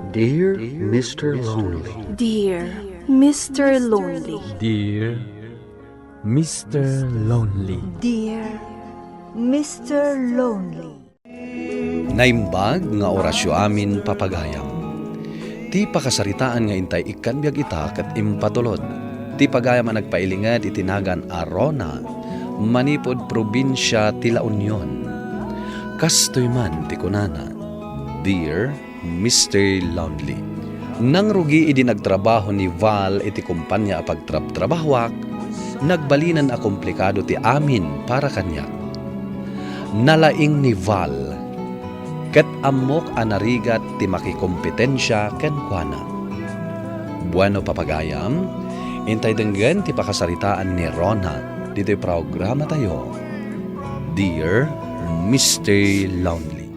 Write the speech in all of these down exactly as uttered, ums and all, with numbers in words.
Dear Mister Lonely. Dear Mister Lonely. Dear Mister Lonely. Dear Mister Lonely. Naimbag nga orasyo amin, papagayam. Ti pakasaritaan nga intay ikkan biag ita ket impatulod ti pagayam a nagpailinged iti nagan a Rona, manipud probinsia ti La Union. Kastoy man ti kunana, Dear Mister Lonely. Nangrugi idi nagtrabaho ni Val iti kompania a pagtrabtrabahoak, nagbalinen a komplikado ti amin para kaniak. Nalaing ni Val, ket ammok a narigat ti makikompetensia kenkuana. Bueno, papagayam, intay denggen ti pakasaritaan ni Rona ditoy programatayo, Dear Mister Lonely.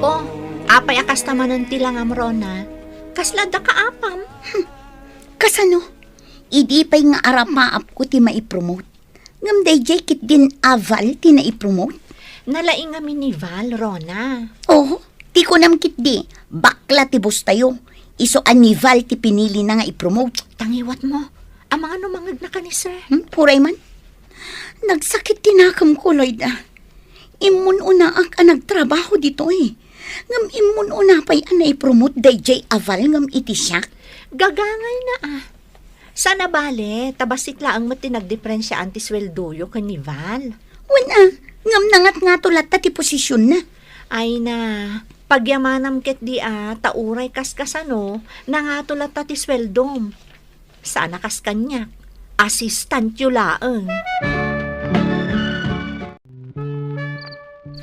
Oh, apay a kasta manen ti langam, Rona? Kasla adda kaapam? Hmm. Kasano? Idi pay nga arapaapko ti maipromote. Ngem daydiay ketdin a Val ti naipromote? Nalaing ngamin ni Val, Rona. Oh, ti kunam ketdi, bakla ti boss tayo. Isu a ni Val ti pinilina nga ipromote. Tangiwat mo. Amangan no mangngegna ka ni sir. Hmm, uray man. Nagsakit ti nakemko, Lloyd, ah. Immun-unaak a nagtrabaho ditoy. Ngem immun-una pay a naipromote daydiay a Val ngem iti siak. Gagangayna, ah. Saan a bale, ta bassit laeng met ti nagdiferensiaan ti sueldoyo ken ni Val. Wen, ah, ngem nangatngato latta ti posisionna. Ay na, pagyamanam ketdi, ah, ta uray kaskasano, nangato latta ti sueldom. Saan a kas kaniak, assistantyo laeng.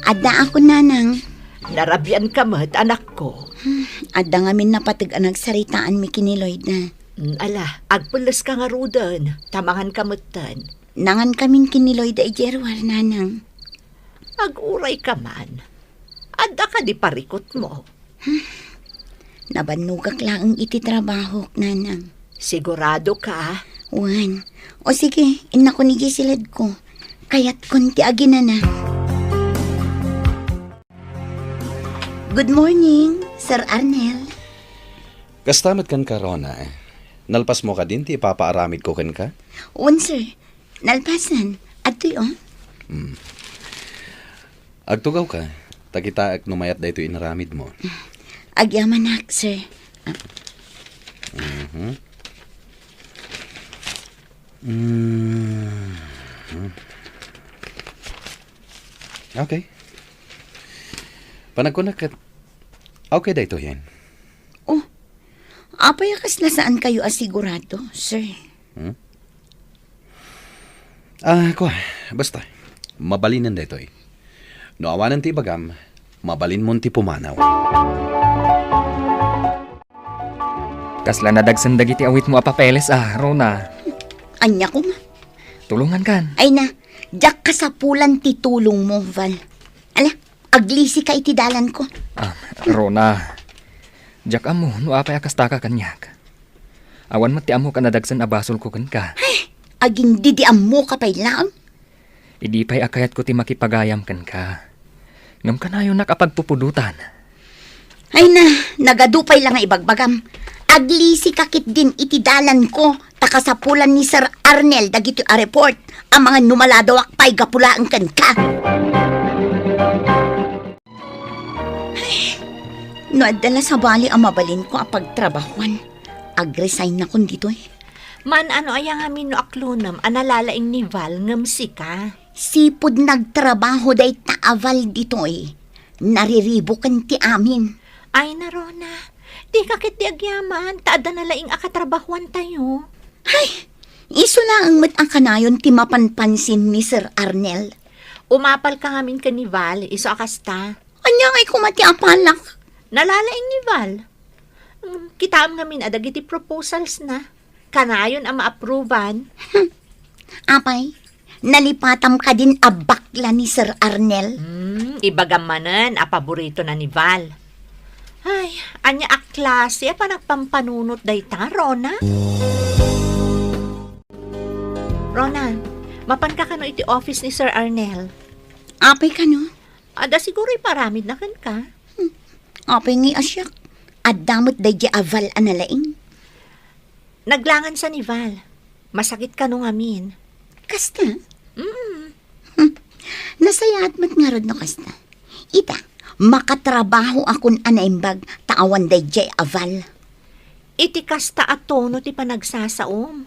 Addaakon, nanang. Narabian ka met, anakko. Hmm, adda ngamin napateg a nagsaritaanmi ken ni Lloyd, ah. Mm, ala, agpelles ka ngaruden, ta mangan ka metten. Nangan kamin ken ni Lloyd idiay ruar, nanang. Aguray ka man. Adda kadi parikutmo? Hmm. Nabannogak laeng iti trabahok, nanang. Sigurado ka? Wen. O sige, innakon idiay siledko. Kayatkon ti aginana. Good morning, Sir Arnel. Kasta met kenka, Rona. Nalpasmo kadin ti ipapaaramidko kenka? Wen, sir. Nalpasan. Adtoy, oh. Hmm. Agtugawka, ta kitaek no mayat daytoy inaramidmo. Agyamanak, sir. Ah. Mhm. Mm. Okay. Panagkunak ket, okay daytoyen. Oh, apay a kasla saankayo a sigurado, sir? Hmm? Ah, kua, basta, mabalinen daytoy. No awanen ti ibagam, mabalinmon ti pumanaw. Kasla nadagsen dagiti awitmo a papeles, ah, Rona. Ania koma? Tulongankan. Ay na, diak kasapulan ti tulongmo, Val. Ala, aglisika iti dalanko. Ah, Rona, diak ammo no apay a kastaka kaniak. Awan met ti ammok a nadagsen a basolko kenka. Ay, agingdi di ammoka pay laeng. Idi pay a kayatko ti makipagayam kenka. Ngem kanayonak a pagpupudotan. Ay na, nagadu pay la nga ibagbagam. Aglisika ketdin iti dalanko, ta kasapulan ni Sir Arnel dagitoy a report, amangan no maladawak pay gapu laeng kenka. Ay, no adda la sabali a mabalinko a pagtrabahuan, agresignakon ditoy. Man-ano aya ngamin no aklonem a nalalaing ni Val ngem sika? Sipud nagtrabaho dayta a Val ditoy, nariribuken ti amin. Ay na, Rona, dika ketdi agyaman, ta adda nalaing a katrabahuantayo. Ay, isu laeng met a kanayon ti mapanpansin ni Sir Arnel. Umapalka ngamin ken ni Val, isu a kasta. Ania ngay koma ti apalak? Nalalaing ni Val. Mm, kitaem ngamin a dagiti proposals na. Kanayon a ma-approvean. Apay, nalipatam kadin a bakla ni Sir Arnel? Hmm, ibagam manen a paborito na ni Val. Ay, ania a klase a panagpampanunot dayta, Rona? Rona, mapanka kano iti office ni Sir Arnel? Apay kano? Adda siguro iparamidna kenka. Hmm. Apay ngay a siak? Adda met daydiay a Val a nalaing? Naglangansa ni Val. Masakit kano ngamin. Kasta? Mm. Hmm. Nasayaat met ngarud no kasta. Ita, makatrabahoakon a naimbag ta awan daydiay a Val. Iti kasta a tono ti panagsasaom.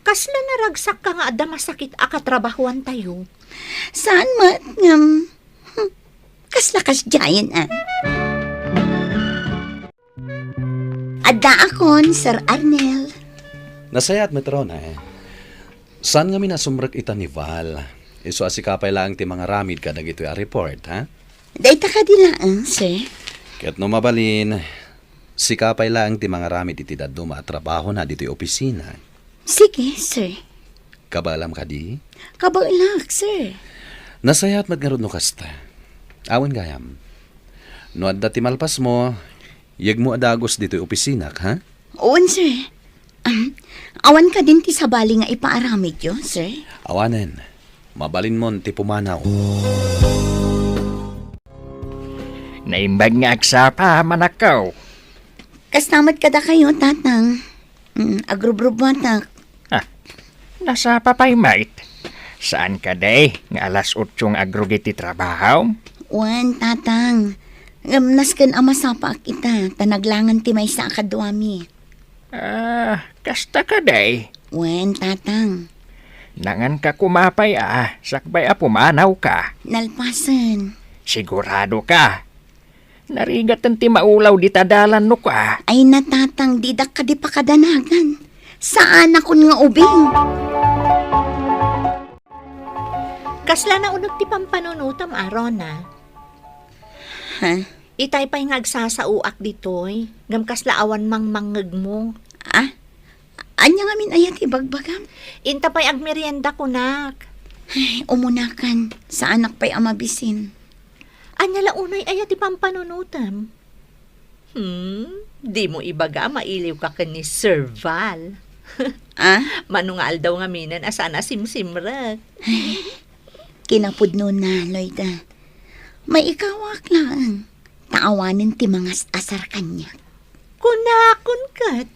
Kasla naragsakka nga adda masakit a katrabahoantayo? Saan met ngem, hmm, kasla kasdiayen a. Addaakon, Sir Arnel. Nasayaat met, Rona, eh. Saan ngamin a sumrek ita ni Val? Isu a sika pay laeng ti mangaramid kadagitoy a report, ha? Dayta kadi laeng, sir? Ket no mabalin, sika pay laeng ti mangaramid iti dadduma a trabahona ditoy opisina. Sige, sir. Kabaelam kadi? Kabaelak, sir. Nasayaat met ngarud no kasta. Awan gayam. No adda ti malpasmo, yegmo a dagus ditoy opisinak, ha? Wen, sir. Um, awan kadin ti sabali nga ipaaramidyo, sir? Awanen. Mabalinmon ti pumanaw. Naimbag nga agsapa, manakkaw. Kasta met kadakayo, Tatang. Mm, agrubrubuatak. Ah, nasapa pay met. Saan kadi nga alas otso nga agrugi ti trabaho? Wen, Tatang. Ngem nasken a masapaak ita, ta naglangan ti maysa a kaduami. Ah, kasta kadi? Wen, Tatang. Nanganka koma pay a, sakbay a pumanawka. Nalpasen. Sigurado ka? Narigaten ti maulaw dita dalan no ka. Ay, Tatang, didak kadi pakadanagan. Saanakon nga ubing. Kasla nauneg ti pampanunotam, Rona? Ha? Itay pay nga agsasaoak ditoy, ngem kasla awan mangmangngegmo. Ah? Ania ngamin aya ti ibagbagam? Inta pay agmerienda kunak. Ay, umunakan. Saanak pay a mabisin. Ania la unay aya ti pampanunotem? Hmm, dimo ibaga a mailiwka ken ni Sir Val. Ah? Mano nga aldaw ngaminen a saan a simsimrek. Kinapudnona, Loida. Maikawaak laeng, ta awanen ti mangas-asar kaniak. Kunakon ket,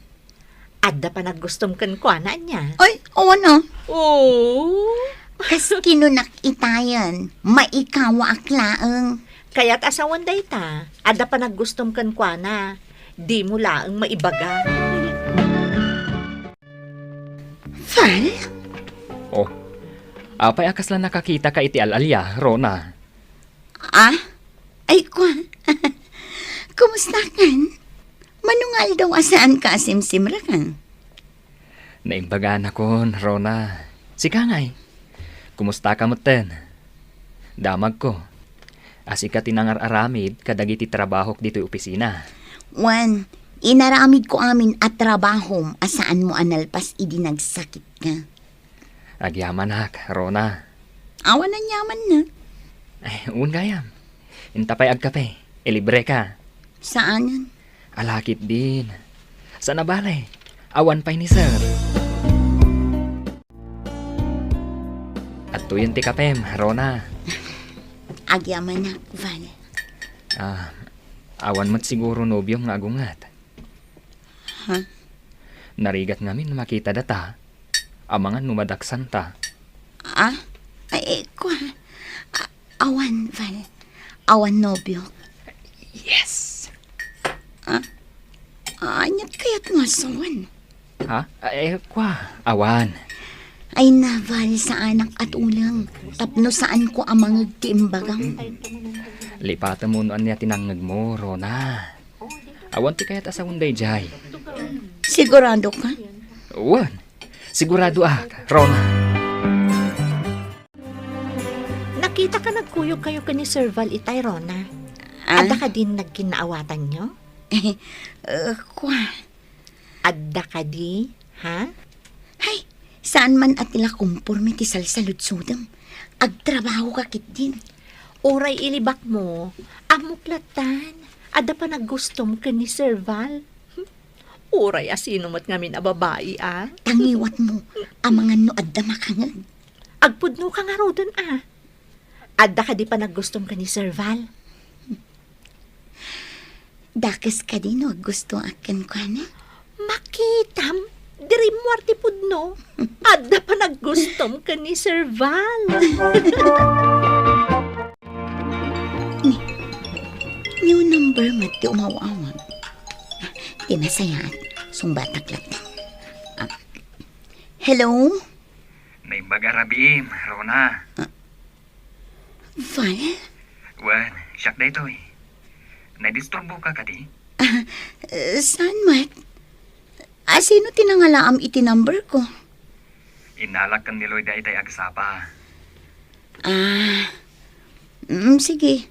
adda panaggustom kenkuana, ania? Ay, awan a. Oh. Kas kinunak itayen, maikawaak laeng. Kayat a sawen dayta, adda panaggustom kenkuana. Dimo laeng maibaga. Val? Oh, apay a kasla nakakitaka iti al-alia, Rona? Ah? Ay, kua. Kumustakan? Mano nga aldaw a saanka a simsimrek? Naimbaganakon, Rona. Sika ngay? Kumustaka metten? Damagko a sika ti nangar-aramid kadagiti trabahok ditoy opisina. Wen, inaramidko amin a trabahom a saanmo a nalpas idi nagsakitka. Agyamanak, Rona. Awan aniamanna. Ay, wen gayam. Inta pay agkape, ilibreka. Saanen? Ala ketdin. Saan a bale, awan pay ni Sir. Adtoyen ti kapem, Rona. Agyamanak, Val. Ah, awan met siguro nobiom nga agunget. Ha? Narigat ngamin makita data. Amangan no madaksanta. Ah? Ay, eh, kua. A-, awan, Val. Awan nobiok. Yes. Ah? Aniat kayat nga sawen? Ha? Eh, kua. Awan. Ay na, Val, saanak a tuleng. Tapno saanko a mangeg ti imbagam. Lipatem no ania ti nangngegmo, Rona. Awan ti kayat a sawen daydiay. Sigurado ka? Wen, sigurado ak, Rona. Nakita ka nagkuyog kayo ken ni Sir Val itay, Rona. Ah? Adda kadin nagkinnaawatanyo? Eh, kua. Adda kadi, ha? Hay, saan man a ti la komporme ti salsaludsodem. Agtrabaho ka ketdin. Uray ilibakmo, ammok lattan, adda panaggustom ken ni Sir Val. Uray a sino met ngamin a babai, a? Tangiwatmo, amangan no adda makangeg. Agpudno ka ngaruden, a? Adda kadi panaggustom ken ni Sir Val? Dakes kadi no aggustoak kenkuana? Makitam, diri muar ti pudno. Adda panaggustom ken ni Sir Val. Ni, new number met ti umaw-awag. Ti nasayaat, sungbatak latta. Ah, hello? Naimbag a rabiim, Rona. Ah, Val? Wen, siak daytoy. Naidisturboka kadi? Ah, eh, saan met? Ah, sino ti nangalaam iti number ko? Innalak ken ni Loida itay agsapa. Ah, mm, sige.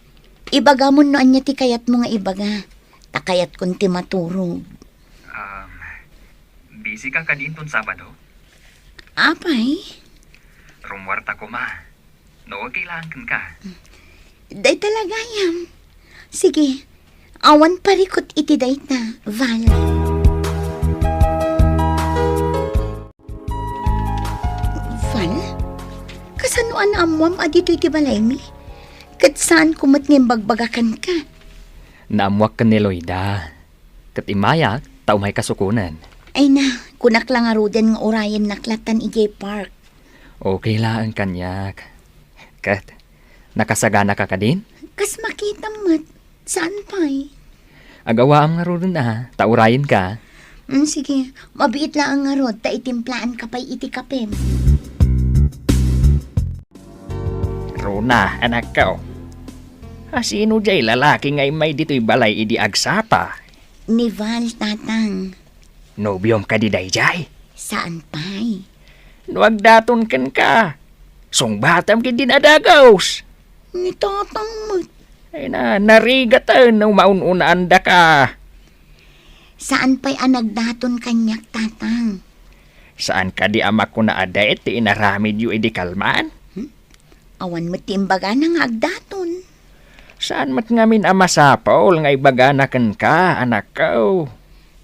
Ibagamon no ania ti kayatmo nga ibaga. Ta kayatkon ti maturog. Um, busy ka kadi inton Sabado? Apay? Rummuarta koma. No, okay lang ka. Dayta la gayam. Sige, awan parikut iti dayta, Val. Val? Kasano a naammuam a ditoy ti balaymi? Ket saanko met nga imbagbaga kenka? Naammuak ken ni Loida. Ket immayak, ta umayka sukonen. Ay na, kunak la ngaruden nga urayennak lattan idiay park. Okay laeng kaniak. Ket, nakasaganaka kadin? Kas makitam met, saan pay? Agawaam ngaruden a, ta urayenka. Mm, sige, mabiit laeng ngarud, ta itimplaan ka pay iti kapem. Rona, anakko. A, sino jay lalaki nga immay ditoy balay idi agsapa? Ni Val, Tatang. Nobiom kadi dayjay? Saan pay? No agdaton kenka, sungbatam ketdin a dagus. Ni Tatang met. Ay na, narigaten no maun-unaandaka. Saan pay a nagdaton kaniak, Tatang? Saan kadi a makuna a dayta ti inaramidyo idi kalman? Hmm? Awan met ti imbagana nga agdaton. Saan met ngamin a masapul nga ibagana kenka, anakko?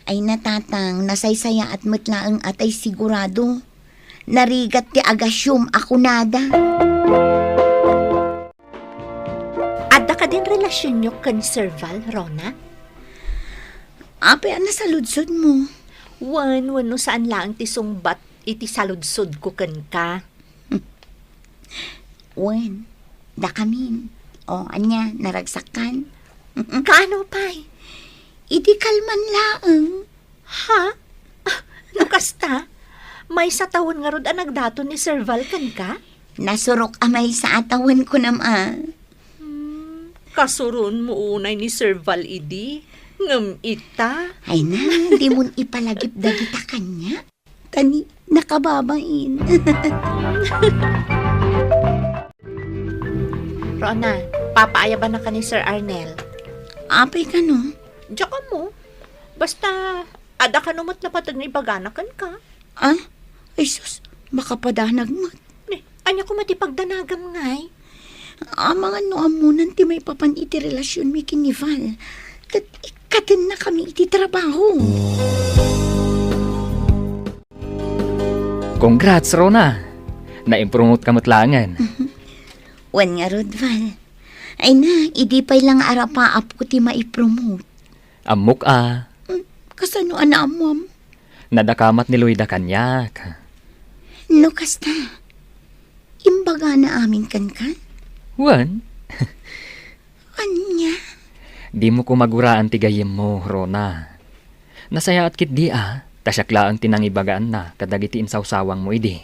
Ay na, Tatang, nasaysayaat met laeng a tay sigurado. Narigat ti agasiom a kunada. Adda kadin relasionyo ken Sir Val, Rona? Apay a nasaludsodmo? Wen, wenno saan laeng ti sungbat iti saludsodko kenka? Wen, dakamin. O, ania, naragsakkan? Kaano pay? Idi kalman laeng. Ha? Ah, no kasta, maysa tawen ngarud a nagdaton ni Sir Val kenka? Nasurok a maysa a tawen, kunam a. Hmm, kasuronmo unay ni Sir Val idi, ngem ita. Ay na, dimon ipalagip dagita kaniak. Ta ni, nakababain. Rona, papaayabanaka ni Sir Arnel. Apay kano? Diak ammo. Basta, adda kano met napateg nga ibagana kenka. Ah? Ay sus, makapadanag met. Ni, ania koma ti pagdanagam ngay? Amangan no ammonan ti maipapan iti relasionmi ken ni Val. Ket ikkatennakami iti trabaho. Congrats, Rona! Naimpromote ka met laengen. Wen ngarud, Val. Ay na, idi pay la nga arapaapko ti maipromote. Ammok a. Hmm, kasano a naammoam? Nadakamat ni Loida kaniak. No kasta, imbagana amin kenka? Wen. Ania? Dimo koma guraan ti gayyemmo, Rona. Nasayaat ketdi a, ta siak laeng ti nangibagaanna kadagiti insawsawangmo idi.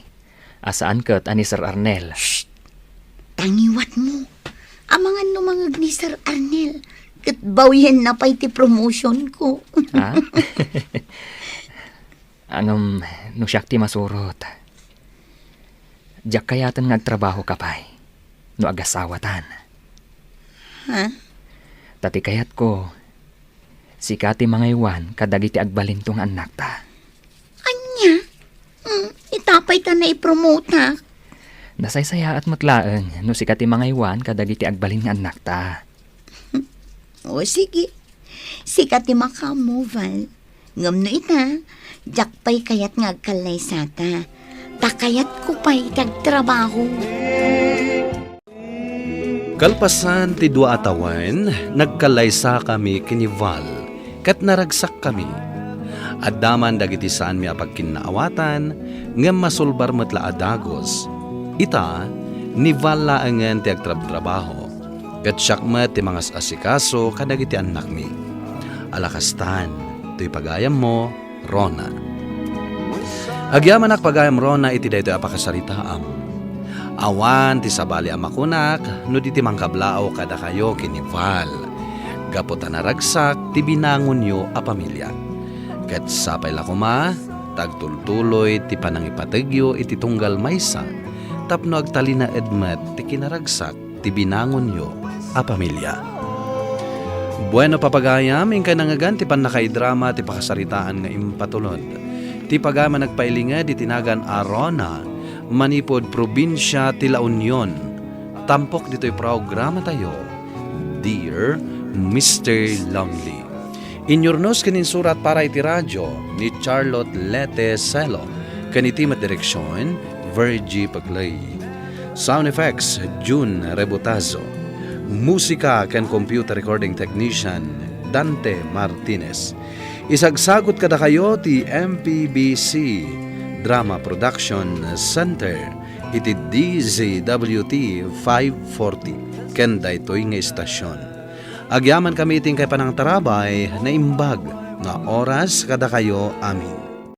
A saan ket a ni Sir Arnel. Shh! Tangiwatmo. Amangan no mangeg ni Sir Arnel, ket bawienna pay ti promotionko. Ha? Ngem, no siak ti masurot, diak kayaten nga agtrabahoka pay no agasawatan. Ha? Ta ti kayatko, sika ti mangaywan kadagiti agbalinto nga annakta. Ania? Hmm, ita pay ta naipromotak? Nasaysayaat met laeng no sika ti mangaywan kadagiti agbalin nga annakta. O, sige. Sika ti makaammo, Val. Ngem no ita, diak pay kayat nga agkallaysata. Ta kayatko pay ti agtrabaho. Kalpasan ti dua a tawen, nagkallaysakami ken ni Val. ket naragsakkami. Adda man dagiti saanmi a pagkinnaawatan, ngem masulbar met la a dagus. Ita, ni Val laengen ti agtrabtrabaho, ket siak met ti mangas-asikaso kadagiti annakmi. Ala kastan, toy pagayammo, Rona. Agyamanak pagayam Rona iti daytoy a pakasaritaam. Awan ti sabali a makunak no di ti mangkablaaw kadakayo ken ni Val, gapu ta naragsak ti binangonyo a pamilya. Ket sapay la koma ta agtultuloy ti panangipategyo iti tunggal maysa tapno agtalinaed met ti kinaragsak ti binangonyo a pamilya. Bueno, papagayam, inkay nangngegan ti pannakaidrama ti pakasaritaan nga impatulod. Ti pagayam a nagpailinged iti nagan a Rona, manipud probinsia ti La Union. Tampok ditoy programatayo, Dear Mister Lonely. Inyurnos ken insurat para iti radio ni Charlotte Lete Celo, ken iti met direksion, Virgie Paclay. Sound effects, June Rebotazo. Musika ken computer recording technician, Dante Martinez. Isagsagut kadakayo ti M P B C Drama Production Center iti D Z W T five forty ken daytoy nga istasion. Agyamankami iti inkay panangtarabay, naimbag nga oras kadakayo amin.